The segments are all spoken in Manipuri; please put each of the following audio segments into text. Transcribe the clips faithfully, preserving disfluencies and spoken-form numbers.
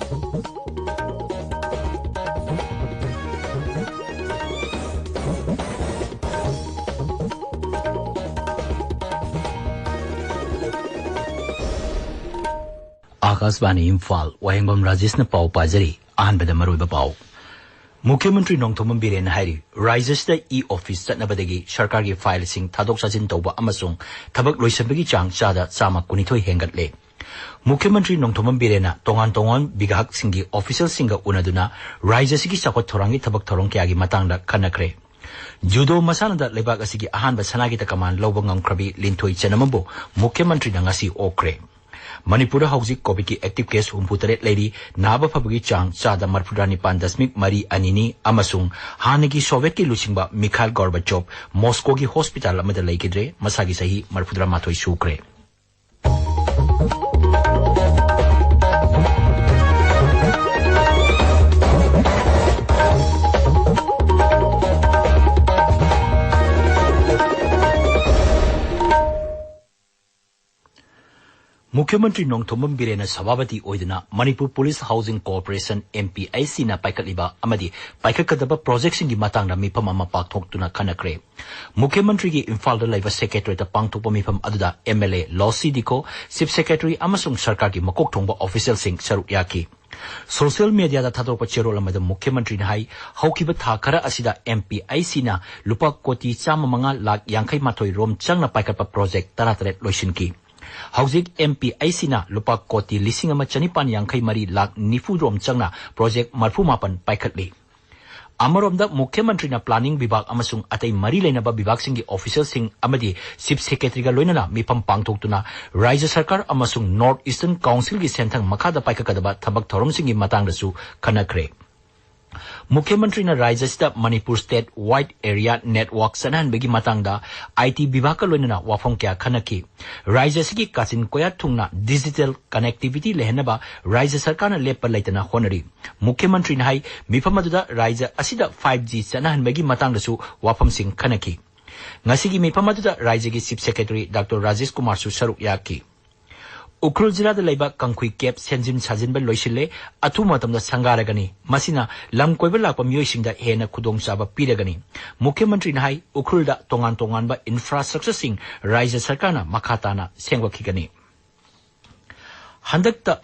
ꯑꯥꯀꯥꯁꯕꯥꯅꯤ ꯏꯝꯐꯥꯜ, ꯋꯥꯍꯦꯡꯕꯝ ꯔꯥꯖꯦꯁꯅ ꯄꯥꯎ ꯄꯥꯖꯔꯤ꯫ ꯑꯍꯥꯟꯕꯗ ꯃꯔꯨꯑꯣꯏꯕ ꯄꯥꯎ꯫ ꯃꯨꯈ꯭ꯌ ꯃꯟꯇ꯭ꯔꯤ ꯅꯣꯡꯊꯣꯝꯕꯝ ꯕꯤꯔꯦꯟꯅ ꯍꯥꯏꯔꯤ, ꯔꯥꯖ꯭ꯌꯁꯤꯗ ꯏ ꯑꯣꯐꯤꯁ ꯆꯠꯅꯕꯗꯒꯤ ꯁꯔꯀꯥꯔꯒꯤ ꯐꯥꯏꯜꯁꯤꯡ ꯊꯥꯗꯣꯛ ꯊꯥꯖꯤꯟ ꯇꯧꯕ ꯑꯃꯁꯨꯡ ꯊꯕꯛ ꯂꯣꯏꯁꯤꯟꯕꯒꯤ ꯆꯥꯡ ꯆꯥꯗ ꯆꯥꯝꯃ ꯀꯨꯟꯅꯤꯊꯣꯏ ꯍꯦꯟꯒꯠꯂꯦ꯫ ꯃꯨꯈ꯭ꯌ ꯃꯟꯇ꯭ꯔꯤ ꯅꯣꯡꯊꯣꯝꯕꯝ ꯕꯤꯔꯦꯟꯅ ꯇꯣꯉꯥꯟ ꯇꯣꯉꯥꯟ ꯕꯤꯚꯥꯒꯁꯤꯡꯒꯤ ꯑꯣꯐꯤꯁꯤꯌꯦꯜꯁꯤꯡꯒ ꯎꯅꯗꯨꯅ ꯔꯥꯖ꯭ꯌꯁꯤꯒꯤ ꯆꯥꯎꯈꯠ ꯊꯧꯔꯥꯡꯒꯤ ꯊꯕꯛ ꯊꯧꯔꯝ ꯀꯌꯥꯒꯤ ꯃꯇꯥꯡꯗ ꯈꯟꯅꯈ꯭ꯔꯦ꯫ ꯖꯨꯗꯣ ꯃꯁꯥꯟꯅꯗ ꯂꯩꯕꯥꯛ ꯑꯁꯤꯒꯤ ꯑꯍꯥꯟꯕ ꯁꯅꯥꯒꯤ ꯇꯀꯃꯥꯟ ꯂꯧꯕ ꯉꯝꯈ꯭ꯔꯕꯤ ꯂꯤꯟꯊꯣꯏ ꯆꯅꯝꯕꯨ ꯃꯨꯈ꯭ꯌ ꯃꯟꯇ꯭ꯔꯤꯅ ꯉꯁꯤ ꯑꯣꯛꯈ꯭ꯔꯦ꯫ ꯃꯅꯤꯄꯨꯔꯗ ꯍꯧꯖꯤꯛ ꯀꯣꯚꯤꯗꯀꯤ ꯑꯦꯛꯇꯤꯚ ꯀꯦꯁ ꯍꯨꯝꯐꯨ ꯇꯔꯦꯠ ꯂꯩꯔꯤ, ꯅꯥꯕ ꯐꯕꯒꯤ ꯆꯥꯡ ꯆꯥꯗ ꯃꯔꯤꯐꯨꯇꯔꯥ ꯅꯤꯄꯥꯟ ꯗꯁꯃꯤꯛ ꯃꯔꯤ ꯑꯅꯤꯅꯤ ꯑꯃꯁꯨꯡ ꯍꯥꯟꯅꯒꯤ ꯁꯣꯚꯤꯌꯦꯠꯀꯤ ꯂꯨꯆꯤꯡꯕ ꯃꯤꯈꯥꯏꯜ ꯒꯣꯔꯕꯥꯆꯣꯚ ꯃꯣꯁꯀꯣꯒꯤ ꯍꯣꯁꯄꯤꯇꯥꯜ ꯑꯃꯗ ꯂꯩꯈꯤꯗ꯭ꯔꯦ, ꯃꯁꯥꯒꯤ ꯆꯍꯤ ꯃꯔꯤꯐꯨꯇꯔꯥ ꯃꯥꯊꯣꯏ ꯁꯨꯈ꯭ꯔꯦ꯫ ꯃꯨꯈ꯭ꯌ ꯃꯟꯇ꯭ꯔꯤ ꯅꯣꯡꯊꯣꯝꯕꯝ ꯕꯤꯔꯦꯟꯅ ꯁꯚꯥꯄꯇꯤ ꯑꯣꯏꯗꯨꯅ Manipur police housing corporation, M P I ꯁꯤꯅ ꯄꯥꯏꯈꯠꯂꯤꯕ ꯑꯃꯗꯤ ꯄꯥꯏꯈꯠꯀꯗꯕ ꯄ꯭ꯔꯣꯖꯦꯛꯁꯤꯡꯒꯤ ꯃꯇꯥꯡꯗ ꯃꯤꯐꯝ ꯑꯃ ꯄꯥꯡꯊꯣꯛꯇꯨꯅ ꯈꯟꯅꯈ꯭ꯔꯦ꯫ ꯃꯨꯈ꯭ꯌ ꯃꯟꯇ꯭ꯔꯤꯒꯤ ꯏꯝꯐꯥꯜꯗ ꯂꯩꯕ ꯁꯦꯀ꯭ꯔꯦꯇꯔꯤꯌꯦꯠꯇ ꯄꯥꯡꯊꯣꯛꯄ ꯃꯤꯐꯝ ꯑꯗꯨꯗ ꯑꯦꯝ ꯑꯦꯜ ꯑꯦ, ꯂꯣ ꯁꯤ ꯗꯤꯀꯣ, ꯆꯤꯐ ꯁꯦꯀ꯭ꯔꯦꯇꯔꯤ ꯑꯃꯁꯨꯡ ꯁꯔꯀꯥꯔꯒꯤ ꯃꯀꯣꯛ ꯊꯣꯡꯕ ꯑꯣꯐꯤꯁꯤꯌꯦꯜꯁꯤꯡ ꯁꯔꯨꯛ ꯌꯥꯈꯤ꯫ ꯁꯣꯁꯤꯌꯦꯜ ꯃꯤꯗꯤꯌꯥꯗ ꯊꯥꯗꯣꯔꯛꯄ ꯆꯦꯔꯣꯜ ꯑꯃꯗ ꯃꯨꯈ꯭ꯌ ꯃꯟꯇ꯭ꯔꯤꯅ ꯍꯥꯏ, ꯍꯧꯈꯤꯕ ꯊꯥ ꯈꯔ ꯑꯁꯤꯗ ꯑꯦꯝ ꯄꯤ ꯑꯥꯏ ꯁꯤꯅ ꯂꯨꯄꯥ ꯀꯣꯇꯤ ꯆꯥꯝꯃ ꯃꯉꯥ ꯂꯥꯈ ꯌꯥꯡꯈꯩ ꯃꯥꯊꯣꯏ ꯔꯣꯝ ꯆꯪꯅ ꯄꯥꯏꯈꯠꯄ ꯄ꯭ꯔꯣꯖꯦꯛ ꯇꯔꯥꯇꯔꯦꯠ ꯂꯣꯏꯁꯤꯟꯈꯤ꯫ ꯍꯧꯖꯤꯛ ꯑꯦꯝ ꯄꯤ ꯑꯥꯏ ꯁꯤꯅ ꯂꯨꯄꯥ ꯀꯣꯇꯤ ꯂꯤꯁꯤꯡ ꯑꯃ ꯆꯅꯤꯄꯥꯟ ꯌꯥꯡꯈꯩ ꯃꯔꯤ ꯂꯥꯈ ꯅꯤꯐꯨ ꯔꯣꯝ ꯆꯪꯅ ꯄ꯭ꯔꯣꯖꯦꯛ ꯃꯔꯤꯐꯨ ꯃꯥꯄꯟ ꯄꯥꯏꯈꯠꯂꯤ꯫ ꯑꯃꯔꯣꯝꯗ ꯃꯨꯈ꯭ꯌ ꯃꯟꯇ꯭ꯔꯤꯅ ꯄ꯭ꯂꯥꯅꯤꯡ ꯕꯤꯚꯥꯒ ꯑꯃꯁꯨꯡ ꯑꯇꯩ ꯃꯔꯤ ꯂꯩꯅꯕ ꯕꯤꯚꯥꯒꯁꯤꯡꯒꯤ ꯑꯣꯐꯤꯁꯤꯌꯦꯜꯁꯤꯡ ꯑꯃꯗꯤ ꯆꯤꯐ ꯁꯦꯀ꯭ꯔꯦꯇꯔꯤꯒ ꯂꯣꯏꯅꯅ ꯃꯤꯐꯝ ꯄꯥꯡꯊꯣꯛꯇꯨꯅ ꯔꯥꯖ꯭ꯌ ꯁꯔꯀꯥꯔ ꯑꯃꯁꯨꯡ ꯅꯣꯔꯊ ꯏꯁꯇꯔꯟ ꯀꯥꯎꯟꯁꯤꯜꯒꯤ ꯁꯦꯟꯊꯪ ꯃꯈꯥꯗ ꯄꯥꯏꯈꯠꯀꯗꯕ ꯊꯕꯛ ꯊꯧꯔꯝꯁꯤꯡꯒꯤ ꯃꯇꯥꯡꯗꯁꯨ ꯈꯟꯅꯈ꯭ꯔꯦ꯫ ꯃꯨꯈ꯭ꯌ ꯃꯟꯇ꯭ꯔꯤꯅ ꯔꯥꯖ꯭ꯌ ꯑꯁꯤꯗ ꯃꯅꯤꯄꯨꯔ ꯁ꯭ꯇꯦꯠ ꯋꯥꯏꯗ ꯑꯦꯔꯤꯌꯥ ꯅꯦꯠꯋꯥꯔꯛ ꯆꯠꯅꯍꯟꯕꯒꯤ ꯃꯇꯥꯡꯗ ꯑꯥꯏ ꯇꯤ ꯕꯤꯚꯥꯒꯀ ꯂꯣꯏꯅꯅ ꯋꯥꯐꯝ ꯀꯌꯥ ꯈꯟꯅꯈꯤ꯫ ꯔꯥꯖ꯭ꯌ ꯑꯁꯤꯒꯤ ꯀꯥꯆꯤꯟ ꯀꯣꯌꯥ ꯊꯨꯡꯅ ꯗꯤꯖꯤꯇꯦꯜ ꯀꯅꯦꯛꯇꯤꯚꯤꯇꯤ ꯂꯩꯍꯟꯅꯕ ꯔꯥꯖ꯭ꯌ ꯁꯔꯀꯥꯔꯅ ꯂꯦꯞꯄ ꯂꯩꯇꯅ ꯍꯣꯠꯅꯔꯤ꯫ ꯃꯨꯈ꯭ꯌ ꯃꯟꯇ꯭ꯔꯤꯅ ꯍꯥꯏ, ꯃꯤꯐꯝ ꯑꯗꯨꯗ ꯔꯥꯖ꯭ꯌ ꯑꯁꯤꯗ ꯐꯥꯏꯚ ꯖꯤ ꯆꯠꯅꯍꯟꯕꯒꯤ ꯃꯇꯥꯡꯗꯁꯨ ꯋꯥꯐꯝꯁꯤꯡ ꯈꯟꯅꯈꯤ꯫ ꯉꯁꯤꯒꯤ ꯃꯤꯐꯝ ꯑꯗꯨꯗ ꯔꯥꯖ꯭ꯌꯒꯤ ꯆꯤꯐ ꯁꯦꯀ꯭ꯔꯦꯇꯔꯤ ꯗꯥꯛꯇꯔ ꯔꯥꯖꯦꯁ ꯀꯨꯃꯥꯔꯁꯨ ꯁꯔꯨꯛ ꯌꯥꯈꯤ꯫ ꯎꯈ꯭ꯔꯨꯜ ꯖꯤꯂꯥꯗ ꯂꯩꯕ ꯀꯪꯈꯨꯏ ꯀꯦꯞ ꯁꯦꯝꯖꯤꯟ ꯁꯥꯖꯤꯟꯕ ꯂꯣꯏꯁꯤꯜꯂꯦ, ꯑꯊꯨꯕ ꯃꯇꯝꯗ ꯁꯪꯒꯥꯔꯒꯅꯤ꯫ ꯃꯁꯤꯅ ꯂꯝ ꯀꯣꯏꯕ ꯂꯥꯛꯄ ꯃꯤꯑꯣꯏꯁꯤꯡꯗ ꯍꯦꯟꯅ ꯈꯨꯗꯣꯡꯆꯥꯕ ꯄꯤꯔꯒꯅꯤ꯫ ꯃꯨꯈ꯭ꯌ ꯃꯟꯇ꯭ꯔꯤꯅ ꯍꯥꯏ, ꯎꯈ꯭ꯔꯨꯜꯗ ꯇꯣꯉꯥꯟ ꯇꯣꯉꯥꯟꯕ ꯏꯟꯐ꯭ꯔꯥꯁ꯭ꯇ꯭ꯔꯛꯆꯔꯁꯤꯡ ꯔꯥꯖ꯭ꯌ ꯁꯔꯀꯥꯔꯅ ꯃꯈꯥ ꯇꯥꯅ ꯁꯦꯝꯒꯠꯈꯤꯒꯅꯤ꯫ ꯍꯟꯗꯛꯇ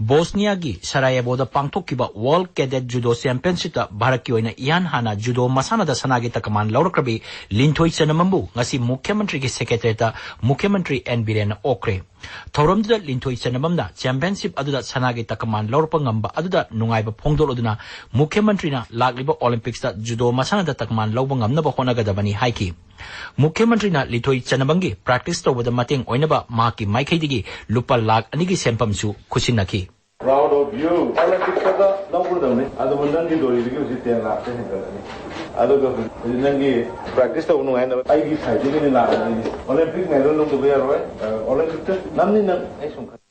ꯕꯣꯁꯅꯤꯌꯥꯒꯤ ꯁꯔꯥꯌꯦꯕꯣꯗ ꯄꯥꯡꯊꯣꯛꯈꯤꯕ ꯋꯥꯔꯜꯗ ꯀꯦꯗꯦꯠ ꯖꯨꯗꯣ ꯆꯦꯝꯄꯤꯌꯟꯁꯤꯞꯇ ꯚꯥꯔꯠꯀꯤ ꯑꯣꯏꯅ ꯏꯍꯥꯟ ꯍꯥꯟꯅ ꯖꯨꯗꯣ ꯃꯁꯥꯟꯅꯗ ꯁꯅꯥꯒꯤ ꯇꯀꯃꯥꯟ ꯂꯧꯔꯛꯈ꯭ꯔꯕꯤ ꯂꯤꯟꯊꯣꯏ ꯆꯅꯝꯕꯝꯕꯨ ꯉꯁꯤ ꯃꯨꯈ꯭ꯌ ꯃꯟꯇ꯭ꯔꯤꯒꯤ ꯁꯦꯀ꯭ꯔꯦꯇꯔꯤꯌꯦꯠꯇ ꯃꯨꯈ꯭ꯌ ꯃꯟꯇ꯭ꯔꯤ ꯑꯦꯟ ꯕꯤꯔꯦꯟꯅ ꯑꯣꯛꯈ꯭ꯔꯦ꯫ ꯊꯧꯔꯝꯗꯨꯗ ꯂꯤꯟꯊꯣꯏ ꯆꯅꯝꯕꯝꯅ ꯆꯦꯝꯄꯤꯌꯟꯁꯤꯞ ꯑꯗꯨꯗ ꯁꯅꯥꯒꯤ ꯇꯀꯃꯥꯟ ꯂꯧꯔꯛꯄ ꯉꯝꯕ ꯑꯗꯨꯗ ꯅꯨꯡꯉꯥꯏꯕ ꯐꯣꯡꯗꯣꯛꯂꯗꯨꯅ ꯃꯨꯈ꯭ꯌ ꯃꯟꯇ꯭ꯔꯤꯅ ꯂꯥꯛꯂꯤꯕ ꯑꯣꯂꯤꯝꯄꯤꯛꯁꯇ ꯖꯨꯗꯣ ꯃꯁꯥꯟꯅꯗ ꯇꯀꯃꯥꯟ ꯂꯧꯕ ꯉꯝꯅꯕ ꯍꯣꯠꯅꯒꯗꯕꯅꯤ ꯍꯥꯏꯈꯤ꯫ ꯃꯨꯈ꯭ꯌ ꯃꯟꯇ꯭ꯔꯤꯅ ꯂꯤꯟꯊꯣꯏ ꯆꯅꯝꯕꯝꯒꯤ ꯄ꯭ꯔꯦꯛꯇꯤꯁ ꯇꯧꯕꯗ ꯃꯇꯦꯡ ꯑꯣꯏꯅꯕ ꯃꯍꯥꯛꯀꯤ ꯃꯥꯏꯀꯩꯗꯒꯤ ꯂꯨꯄꯥ ꯂꯥꯈ ꯑꯅꯤꯒꯤ ꯁꯦꯟꯐꯝꯁꯨ ꯈꯨꯠꯁꯤꯟꯅꯈꯤ꯫ Proud of you. ꯑꯣꯂꯤꯝꯄꯤꯛꯁꯇ ꯂꯧꯒꯗꯕꯅꯤ꯫ ꯑꯗꯨꯕꯨ ꯅꯪꯒꯤ ꯗꯣꯂꯤꯗꯒꯤ ꯍꯧꯖꯤꯛ ꯇꯦꯟ ꯂꯥꯛꯇ ꯍꯦꯟꯒꯠꯂꯅꯤ꯫ ꯑꯗꯨꯒ ꯍꯧꯖꯤꯛ ꯅꯪꯒꯤ ꯄ꯭ꯔꯦꯛꯇꯤꯁ ꯇꯧꯕ ꯅꯨꯡꯉꯥꯏꯅꯕ ꯑꯩꯒꯤ ꯁꯥꯏꯠꯇꯒꯤꯅꯤ ꯂꯥꯛꯑꯅꯤ꯫ ꯑꯣꯂꯤꯝꯄꯤꯛ ꯃꯦꯗꯜ ꯂꯧꯗꯕ ꯌꯥꯔꯣꯏ꯫ ꯑ, ꯑꯣꯂꯤꯝꯄꯤꯛꯇ ꯅꯝꯅꯤ ꯅꯪ꯫ ꯑꯩ ꯁꯨꯝ ꯈꯟ-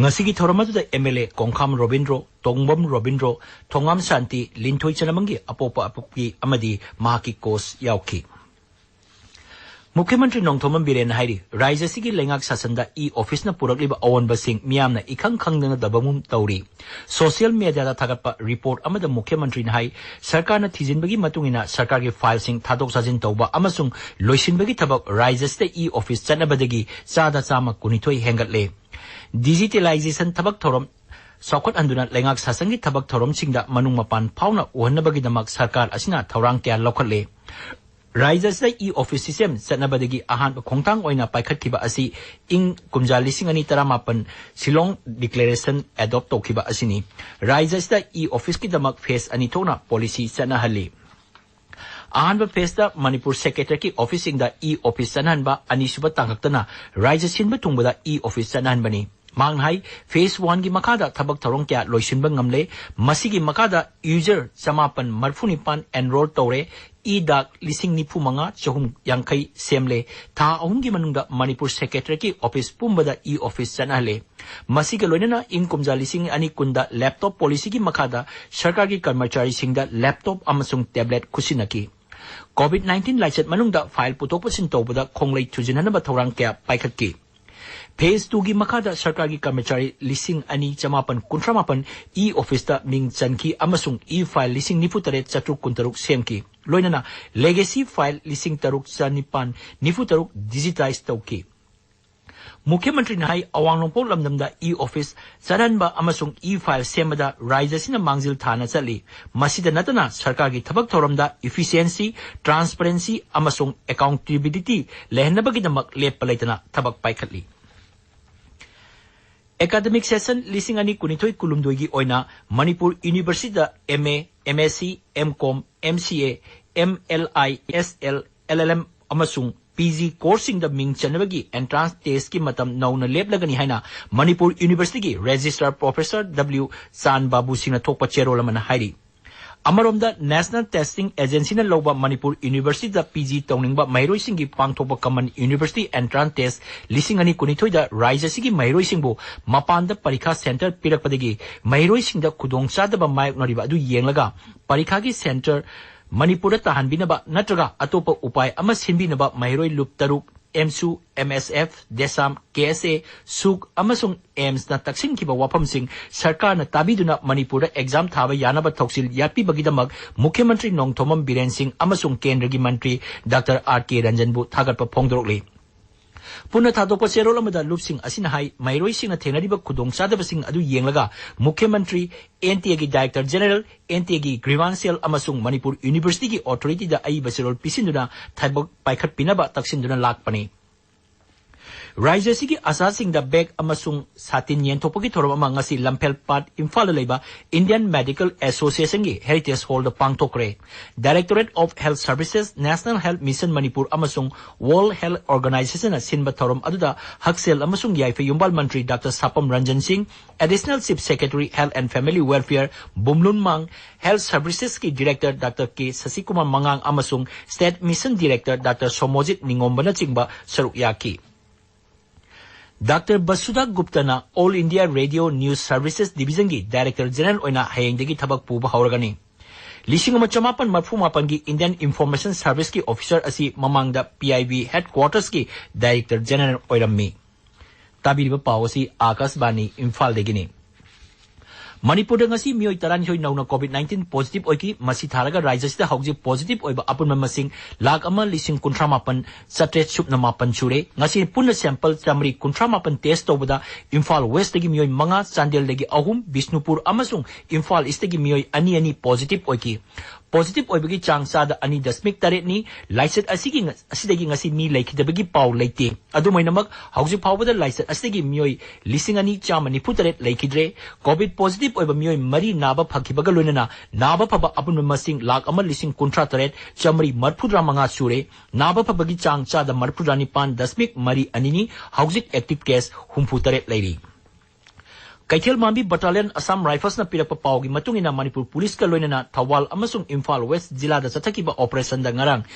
ꯉꯁꯤꯒꯤ ꯊꯧꯔꯝ ꯑꯗꯨꯗ M L A ꯀꯣꯡꯈꯥꯝ Robindro, ꯇꯣꯡꯕꯝ Robindro, ꯊꯣꯉꯥꯝ ꯁꯥꯟꯇꯤ, ꯂꯤꯟꯊꯣꯏ ꯆꯅꯝꯕꯝꯒꯤ ꯑꯄꯣꯛꯄ ꯑꯄꯣꯛꯄꯤ ꯑꯃꯗꯤ ꯃꯍꯥꯛꯀꯤ ꯀꯣꯆ ꯌꯥꯎꯈꯤ꯫ ꯃꯨꯈ꯭ꯌ ꯃꯟꯇ꯭ꯔꯤ ꯅꯣꯡꯊꯣꯝꯕꯝ ꯕꯤꯔꯦꯟꯅ ꯍꯥꯏꯔꯤ, ꯔꯥꯖ꯭ꯌ ꯑꯁꯤꯒꯤ ꯂꯩꯉꯥꯛ ꯁꯥꯁꯟꯗ ꯏ ꯑꯣꯐꯤꯁꯅ ꯄꯨꯔꯛꯂꯤꯕ ꯑꯑꯣꯟꯕꯁꯤꯡ ꯃꯤꯌꯥꯝꯅ ꯏꯈꯪ ꯈꯪꯗꯅꯗꯕꯒꯨꯝ ꯇꯧꯔꯤ꯫ ꯁꯣꯁꯤꯌꯦꯜ ꯃꯦꯗꯤꯌꯥꯗ ꯊꯥꯒꯠꯄ ꯔꯤꯄꯣꯔꯠ ꯑꯃꯗ ꯃꯨꯈ꯭ꯌ ꯃꯟꯇ꯭ꯔꯤꯅ ꯍꯥꯏ, ꯁꯔꯀꯥꯔꯅ ꯊꯤꯖꯤꯟꯕꯒꯤ ꯃꯇꯨꯡ ꯏꯟꯅ ꯁꯔꯀꯥꯔꯒꯤ ꯐꯥꯏꯜꯁꯤꯡ ꯊꯥꯗꯣꯛ ꯊꯥꯖꯤꯟ ꯇꯧꯕ ꯑꯃꯁꯨꯡ ꯂꯣꯏꯁꯤꯟꯕꯒꯤ ꯊꯕꯛ ꯔꯥꯖ꯭ꯌ ꯑꯁꯤꯗ ꯏ ꯑꯣꯐꯤꯁ ꯆꯠꯅꯕꯗꯒꯤ ꯆꯥꯗ ꯆꯥꯝꯃ ꯀꯨꯟꯅꯤꯊꯣꯏ ꯍꯦꯟꯒꯠꯂꯦ꯫ ꯗꯤꯖꯤꯇꯦꯂꯥꯏꯖꯦꯁꯟ ꯊꯕꯛ ꯊꯧꯔꯝ ꯆꯥꯎꯈꯠꯍꯟꯗꯨꯅ ꯂꯩꯉꯥꯛ ꯁꯥꯁꯟꯒꯤ ꯊꯕꯛ ꯊꯧꯔꯝꯁꯤꯡꯗ ꯃꯅꯨꯡ ꯃꯄꯥꯟ ꯐꯥꯎꯅ ꯎꯍꯟꯅꯕꯒꯤꯗꯃꯛ ꯁꯔꯀꯥꯔ ꯑꯁꯤꯅ ꯊꯧꯔꯥꯡ ꯀꯌꯥ ꯂꯧꯈꯠꯂꯦ꯫ ꯔꯥꯖ꯭ꯌ ꯑꯁꯤꯗ ꯏ ꯑꯣꯐꯤꯁ ꯁꯤꯁꯇꯦꯝ ꯆꯠꯅꯕꯗꯒꯤ ꯑꯍꯥꯟꯕ ꯈꯣꯡꯊꯥꯡ ꯑꯣꯏꯅ ꯄꯥꯏꯈꯠꯈꯤꯕ ꯑꯁꯤ ꯏꯪ ꯀꯨꯝꯖꯥ ꯂꯤꯁꯤꯡ ꯑꯅꯤ ꯇꯔꯥꯃꯥꯄꯟ ꯁꯤꯂꯣꯡ ꯗꯤꯀ꯭ꯂꯦꯔꯦꯁꯟ ꯑꯦꯗꯣꯞ ꯇꯧꯈꯤꯕ ꯑꯁꯤꯅꯤ꯫ ꯔꯥꯖ꯭ꯌ ꯑꯁꯤꯗ ꯏ ꯑꯣꯐꯤꯁꯀꯤꯗꯃꯛ ꯐꯦꯁ ꯑꯅꯤ ꯊꯣꯛꯅ ꯄꯣꯂꯤꯁꯤ ꯆꯠꯅꯍꯜꯂꯤ꯫ ꯑꯍꯥꯟꯕ ꯐꯦꯁꯇ ꯃꯅꯤꯄꯨꯔ ꯁꯦꯀ꯭ꯔꯦꯇꯔꯤꯌꯦꯠꯀꯤ ꯑꯣꯐꯤꯁꯁꯤꯡꯗ ꯏ ꯑꯣꯐꯤꯁ ꯆꯠꯅꯍꯟꯕ, ꯑꯅꯤꯁꯨꯕ ꯇꯥꯡꯀꯛꯇꯅ ꯔꯥꯖ꯭ꯌ ꯁꯤꯟꯕ ꯊꯨꯡꯕꯗ ꯏ ꯑꯣꯐꯤꯁ ꯆꯠꯅꯍꯟꯕꯅꯤ꯫ ꯃꯍꯥꯛꯅ ꯍꯥꯏ, ꯐꯦꯁ ꯋꯥꯟꯒꯤ ꯃꯈꯥꯗ ꯊꯕꯛ ꯊꯧꯔꯝ ꯀꯌꯥ ꯂꯣꯏꯁꯤꯟꯕ ꯉꯝꯂꯦ꯫ ꯃꯁꯤꯒꯤ ꯃꯈꯥꯗ ꯌꯨꯖꯔ ꯆꯃꯥꯄꯟ ꯃꯔꯤꯐꯨ ꯅꯤꯄꯥꯟ ꯑꯦꯟꯔꯣꯜ ꯇꯧꯔꯦ꯫ ꯏ ꯗꯥꯛ ꯂꯤꯁꯤꯡ ꯅꯤꯐꯨ ꯃꯉꯥ ꯆꯍꯨꯝ ꯌꯥꯡꯈꯩ ꯁꯦꯝꯂꯦ꯫ ꯊꯥ ꯑꯍꯨꯝꯒꯤ ꯃꯅꯨꯡꯗ ꯃꯅꯤꯄꯨꯔ ꯁꯦꯀ꯭ꯔꯦꯇꯔꯤꯌꯦꯠꯀꯤ ꯑꯣꯐꯤꯁ ꯄꯨꯝꯕꯗ ꯏ ꯑꯣꯐꯤꯁ ꯆꯠꯅꯍꯜꯂꯦ꯫ ꯃꯁꯤꯒ ꯂꯣꯏꯅꯅ ꯏꯪ ꯀꯨꯝꯖꯥ ꯂꯤꯁꯤꯡ ꯑꯅꯤ ꯀꯨꯟꯗ ꯂꯦꯞꯇꯣꯞ ꯄꯣꯂꯤꯁꯤꯒꯤ ꯃꯈꯥꯗ ꯁꯔꯀꯥꯔꯒꯤ ꯀꯔꯃꯆꯥꯔꯤꯁꯤꯡꯗ ꯂꯦꯞꯇꯣꯞ ꯑꯃꯁꯨꯡ ꯇꯦꯕ꯭ꯂꯦꯠ ꯈꯨꯠꯁꯤꯟꯅꯈꯤ꯫ ꯀꯣꯚꯤꯗ ꯅꯥꯏꯟꯇꯤꯟ ꯂꯥꯏꯆꯠ ꯃꯅꯨꯡꯗ ꯐꯥꯏꯜ ꯄꯨꯊꯣꯛ ꯄꯨꯁꯤꯟ ꯇꯧꯕꯗ ꯈꯣꯡꯂꯩ ꯊꯨꯖꯤꯟꯅꯅꯕ ꯊꯧꯔꯥꯡ ꯀꯌꯥ ꯄꯥꯏꯈꯠꯈꯤ꯫ Phase two ꯒꯤ ꯃꯈꯥꯗ ꯁꯔꯀꯥꯔꯒꯤ ꯀꯔꯃꯆꯥꯔꯤ ꯂꯤꯁꯤꯡ ꯑꯅꯤ ꯆꯃꯥꯄꯟ ꯀꯨꯟꯊ꯭ꯔꯥ ꯃꯥꯄꯟ e-office ꯇ ꯃꯤꯡ ꯆꯟꯈꯤ ꯑꯃꯁꯨꯡ e-file ꯂꯤꯁꯤꯡ ꯅꯤꯐꯨ ꯇꯔꯦꯠ ꯆꯥꯇ꯭ꯔꯨꯛ ꯀꯨꯟꯇꯔꯨꯛ ꯁꯦꯝꯈꯤ꯫ ꯂꯣꯏꯅꯅ legacy file ꯂꯤꯁꯤꯡ ꯇꯔꯨꯛ ꯆꯅꯤꯄꯥꯟ ꯅꯤꯐꯨ ꯇꯔꯨꯛ digitize ꯇꯧꯈꯤ꯫ ꯃꯨꯈ꯭ꯌ ꯃꯟꯇ꯭ꯔꯤꯅ ꯍꯥꯏ, ꯑꯋꯥꯡ ꯅꯣꯡꯄꯣꯛ ꯂꯝꯗꯝꯗ e-office ꯆꯠꯍꯟꯕ ꯑꯃꯁꯨꯡ e-file ꯁꯦꯝꯕꯗ ꯔꯥꯖ꯭ꯌ ꯑꯁꯤꯅ ꯃꯥꯡꯖꯤꯜ ꯊꯥꯅ ꯆꯠꯂꯤ꯫ ꯃꯁꯤꯗ ꯅꯠꯇꯅ ꯁꯔꯀꯥꯔꯒꯤ ꯊꯕꯛ ꯊꯧꯔꯝꯗ efficiency, transparency ꯑꯃꯁꯨꯡ accountability ꯂꯩꯍꯟꯅꯕꯒꯤꯗꯃꯛ ꯂꯦꯞꯄ ꯂꯩꯇꯅ ꯊꯕꯛ ꯄꯥꯏꯈꯠꯂꯤ꯫ Academic session ꯂꯤꯁꯤꯡ ꯑꯅꯤ ꯀꯨꯟꯅꯤꯊꯣꯏ ꯀꯨꯟꯍꯨꯝꯗꯣꯏꯒꯤ ꯑꯣꯏꯅ ꯃꯅꯤꯄꯨꯔ ꯌꯨꯅꯤꯚꯔꯁꯤꯇꯤꯗ M A, M S C, M Com, M C A, M L I, S L, L L M ꯑꯃꯁꯨꯡ P G course ꯁꯤꯡꯗ ꯃꯤꯡ ꯆꯟꯅꯕꯒꯤ entrance test ꯀꯤ ꯃꯇꯝ ꯅꯧꯅ ꯂꯦꯞꯂꯒꯅꯤ ꯍꯥꯏꯅ ꯃꯅꯤꯄꯨꯔ ꯌꯨꯅꯤꯚꯔꯁꯤꯇꯤꯒꯤ Registrar Professor W ꯆꯥꯟ ꯕꯥꯕꯨ ꯁꯤꯡꯅ ꯊꯣꯛꯄ ꯆꯦꯔꯣꯜ ꯑꯃꯅ ꯍꯥꯏꯔꯤ꯫ ꯑꯃꯔꯣꯝꯗ, National Testing Agency ꯅ ꯂꯧꯕ ꯃꯅꯤꯄꯨꯔ ꯌꯨꯅꯤꯚꯔꯁꯤꯇꯤꯗ P G ꯇꯧꯅꯤꯡꯕ ꯃꯍꯩꯔꯣꯏꯁꯤꯡꯒꯤ ꯄꯥꯡꯊꯣꯛꯄ Common University Entrance Test ꯂꯤꯁꯤꯡ ꯑꯅꯤ ꯀꯨꯟꯅꯤꯊꯣꯏꯗ ꯔꯥꯖ꯭ꯌ ꯑꯁꯤꯒꯤ ꯃꯍꯩꯔꯣꯏꯁꯤꯡꯕꯨ ꯃꯄꯥꯟꯗ ꯄꯔꯤꯈꯥ center ꯄꯤꯔꯛꯄꯗꯒꯤ ꯃꯍꯩꯔꯣꯏꯁꯤꯡꯗ ꯈꯨꯗꯣꯡꯆꯥꯗꯕ ꯃꯥꯌꯣꯛꯅꯔꯤꯕ ꯑꯗꯨ ꯌꯦꯡꯂꯒ ꯄꯔꯤꯈꯥꯒꯤ center ꯃꯅꯤꯄꯨꯔꯗ ꯇꯥꯍꯟꯕꯤꯅꯕ ꯅꯠꯇ꯭ꯔꯒ ꯑꯇꯣꯞꯄ ꯎꯄꯥꯏ ꯑꯃ ꯁꯤꯟꯕꯤꯅꯕ ꯃꯍꯩꯔꯣꯏ ꯂꯨꯞ ꯇꯔꯨꯛ, AMSU, M S F, DESAM, K S A, SUK ꯑꯃꯁꯨꯡ AIIMS ꯅ ꯇꯛꯁꯤꯟꯈꯤꯕ ꯋꯥꯐꯝꯁꯤꯡ ꯁꯔꯀꯥꯔꯅ ꯇꯥꯕꯤꯗꯨꯅ ꯃꯅꯤꯄꯨꯔꯗ exam ꯊꯥꯕ ꯌꯥꯅꯕ ꯊꯧꯁꯤꯜ ꯌꯥꯠꯄꯤꯕꯒꯤꯗꯃꯛ ꯃꯨꯈ꯭ꯌ ꯃꯟꯇ꯭ꯔꯤ ꯅꯣꯡꯊꯣꯝꯕꯝ ꯕꯤꯔꯦꯟ ꯁꯤꯡ ꯑꯃꯁꯨꯡ ꯀꯦꯟꯗ꯭ꯔꯒꯤ ꯃꯟꯇ꯭ꯔꯤ ꯗꯥꯛꯇꯔ ꯑꯥꯔ ꯀꯦ ꯔꯟꯖꯟꯕꯨ ꯊꯥꯒꯠꯄ ꯐꯣꯡꯗꯣꯔꯛꯂꯤ꯫ ꯄꯨꯟꯅ ꯊꯥꯗꯣꯛꯄ ꯆꯦꯔꯣꯜ ꯑꯃꯗ ꯂꯨꯞꯁꯤꯡ ꯑꯁꯤꯅ ꯍꯥꯏ, ꯃꯍꯩꯔꯣꯏꯁꯤꯡꯅ ꯊꯦꯡꯅꯔꯤꯕ ꯈꯨꯗꯣꯡꯆꯥꯗꯕꯁꯤꯡ ꯑꯗꯨ ꯌꯦꯡꯂꯒ ꯃꯨꯈ꯭ꯌ ꯃꯟꯇ꯭ꯔꯤ, N T A ꯒꯤ Director General, N T A ꯒꯤ Grievance Cell ꯑꯃꯁꯨꯡ ꯃꯅꯤꯄꯨꯔ ꯌꯨꯅꯤꯚꯔꯁꯤꯇꯤꯒꯤ authority ꯗ ꯑꯏꯕ ꯆꯦꯔꯣꯜ ꯄꯤꯁꯤꯟꯗꯨꯅ ꯊꯕꯛ ꯄꯥꯏꯈꯠꯄꯤꯅꯕ ꯇꯛꯁꯤꯟꯗꯨꯅ ꯂꯥꯛꯄꯅꯤ꯫ ꯔꯥꯖ꯭ꯌ ꯑꯁꯤꯒꯤ ꯑꯁꯥꯁꯤꯡꯗ bag ꯑꯃꯁꯨꯡ ꯁꯥꯇꯤꯟ ꯌꯦꯟꯊꯣꯛꯄꯒꯤ ꯊꯧꯔꯝ ꯑꯃ ꯉꯁꯤ ꯂꯝꯐꯦꯜ ꯄꯥꯠ ꯏꯝꯐꯥꯜꯗ ꯂꯩꯕ Indian Medical Association ꯒꯤ Heritage Hall the ꯄꯥꯡꯊꯣꯛꯈ꯭ꯔꯦ꯫ Directorate of Health Services, National Health Mission Manipur ꯑꯃꯁꯨꯡ World Health Organization ꯅ ꯁꯤꯟꯕ ꯊꯧꯔꯝ ꯑꯗꯨꯗ ꯍꯛꯁꯦꯜ ꯑꯃꯁꯨꯡ ꯌꯥꯏꯐ ꯌꯨꯝꯕꯥꯜ ꯃꯟꯇ꯭ꯔꯤ ꯗꯥꯛꯇꯔ ꯁꯥꯄꯝ ꯔꯟꯖꯟ ꯁꯤꯡ, Additional Chief Secretary Health and Family Welfare ꯕꯨꯝꯂꯨꯟ ꯃꯥꯡ, Health Services ꯀꯤ Director ꯗꯥꯛꯇꯔ ꯀꯦ ꯁꯁꯤꯀꯨꯃꯥꯔ ꯃꯉꯥꯡ ꯑꯃꯁꯨꯡ State Mission Director doctor Somorjit ꯅꯤꯉꯣꯝꯕꯅꯆꯤꯡꯕ ꯁꯔꯨꯛ ꯌꯥꯈꯤ꯫ ꯗꯥꯛꯇꯔ ꯕꯁꯨꯙꯥ ꯒꯨꯞꯇꯅ All India Radio News Services Division ꯒꯤ Director General ꯑꯣꯏꯅ ꯍꯌꯦꯡꯗꯒꯤ ꯊꯕꯛ ꯄꯨꯕ ꯍꯧꯔꯒꯅꯤ꯫ ꯂꯤꯁꯤꯡ ꯑꯃ ꯆꯃꯥꯄꯟ ꯃꯔꯤꯐꯨ ꯃꯥꯄꯟꯒꯤ Indian Information Service ꯀꯤ officer ꯑꯁꯤ ꯃꯃꯥꯡꯗ P I B headquarters ꯀꯤ Director General ꯑꯣꯏꯔꯝꯃꯤ꯫ ꯇꯥꯕꯤꯔꯤꯕ ꯄꯥꯎ ꯑꯁꯤ ꯑꯥꯀꯥꯁꯕꯥꯅꯤ ꯏꯝꯐꯥꯜꯗꯒꯤꯅꯤ꯫ ꯃꯅꯤꯄꯨꯔꯗ ꯉꯁꯤ ꯃꯤꯑꯣꯏ ꯇꯔꯥꯅꯤꯊꯣꯏ ꯅꯧꯅ COVID nineteen positive ꯑꯣꯏꯈꯤ꯫ ꯃꯁꯤ ꯊꯥꯔꯒ ꯔꯥꯖ꯭ꯌꯁꯤꯗ ꯍꯧꯖꯤꯛ positive ꯑꯣꯏꯕ ꯑꯄꯨꯟꯕ ꯃꯁꯤꯡ ꯂꯥꯈ ꯑꯃ ꯂꯤꯁꯤꯡ ꯀꯨꯟꯊ꯭ꯔꯥ ꯃꯥꯄꯟ ꯆꯥꯇ꯭ꯔꯦꯠ ꯁꯨꯞꯅ ꯃꯥꯄꯟ ꯁꯨꯔꯦ꯫ ꯉꯁꯤ ꯄꯨꯟꯅ sample ꯆꯥꯃꯔꯤ ꯀꯨꯟꯊ꯭ꯔꯥ ꯃꯥꯄꯟ test ꯇꯧꯕꯗ ꯏꯝꯐꯥꯜ Westꯇꯒꯤ ꯃꯤꯑꯣꯏ ꯃꯉꯥ, ꯆꯥꯟꯗꯦꯜꯗꯒꯤ ꯑꯍꯨꯝ, ꯕꯤꯁꯅꯨꯄꯨꯔ ꯑꯃꯁꯨꯡ ꯏꯝꯐꯥꯜ Eastꯇꯒꯤ ꯃꯤꯑꯣꯏ ꯑꯅꯤ ꯑꯅꯤ positive ꯑꯣꯏꯈꯤ꯫ Positive ꯑꯣꯏꯕꯒꯤ ꯆꯥꯡ ꯆꯥꯗ ꯑꯅꯤ ꯗꯁꯃꯤꯛ ꯇꯔꯦꯠꯅꯤ꯫ ꯂꯥꯏꯆꯠ ꯑꯁꯤꯒꯤ ꯉ-, ꯑꯁꯤꯗꯒꯤ ꯉꯁꯤ ꯃꯤ ꯂꯩꯈꯤꯗꯕꯒꯤ ꯄꯥꯎ ꯂꯩꯇꯦ꯫ ꯑꯗꯨꯝ ꯑꯣꯏꯅꯃꯛ, ꯍꯧꯖꯤꯛ ꯐꯥꯎꯕꯗ ꯂꯥꯏꯆꯠ ꯑꯁꯤꯗꯒꯤ ꯃꯤꯑꯣꯏ ꯂꯤꯁꯤꯡ ꯑꯅꯤ ꯆꯥꯝꯃ ꯅꯤꯐꯨ ꯇꯔꯦꯠ ꯂꯩꯈꯤꯗ꯭ꯔꯦ꯫ COVID positive ꯑꯣꯏꯕ ꯃꯤꯑꯣꯏ ꯃꯔꯤ ꯅꯥꯕ ꯐꯈꯤꯕꯒ ꯂꯣꯏꯅꯅ ꯅꯥꯕ ꯐꯕ ꯑꯄꯨꯟꯕ ꯃꯁꯤꯡ ꯂꯥꯈ ꯑꯃ ꯂꯤꯁꯤꯡ ꯀꯨꯟꯊ꯭ꯔꯥ ꯇꯔꯦꯠ ꯆꯥꯃꯔꯤ ꯃꯔꯤꯐꯨꯇꯔꯥ ꯃꯉꯥ ꯁꯨꯔꯦ꯫ ꯅꯥꯕ ꯐꯕꯒꯤ ꯆꯥꯡ ꯆꯥꯗ ꯃꯔꯤꯐꯨꯇꯔꯥ ꯅꯤꯄꯥꯟ ꯗꯁꯃꯤꯛ ꯃꯔꯤ ꯑꯅꯤꯅꯤ꯫ ꯍꯧꯖꯤꯛ active case ꯍꯨꯝꯐꯨ ꯇꯔꯦꯠ ꯂꯩꯔꯤ꯫ ꯀꯩꯊꯦꯜ ꯃꯥꯟꯕꯤ battalion Assam Riflesꯅ ꯄꯤꯔꯛꯄ ꯄꯥꯎꯒꯤ ꯃꯇꯨꯡ ꯏꯟꯅ, ꯃꯅꯤꯄꯨꯔ ꯄꯨꯂꯤꯁꯀ ꯂꯣꯏꯅꯅ ꯊꯧꯕꯥꯜ ꯑꯃꯁꯨꯡ ꯏꯝꯐꯥꯜ West ꯖꯤꯂꯥꯗ ꯆꯠꯊꯈꯤꯕ operationꯗ ꯉꯔꯥꯡ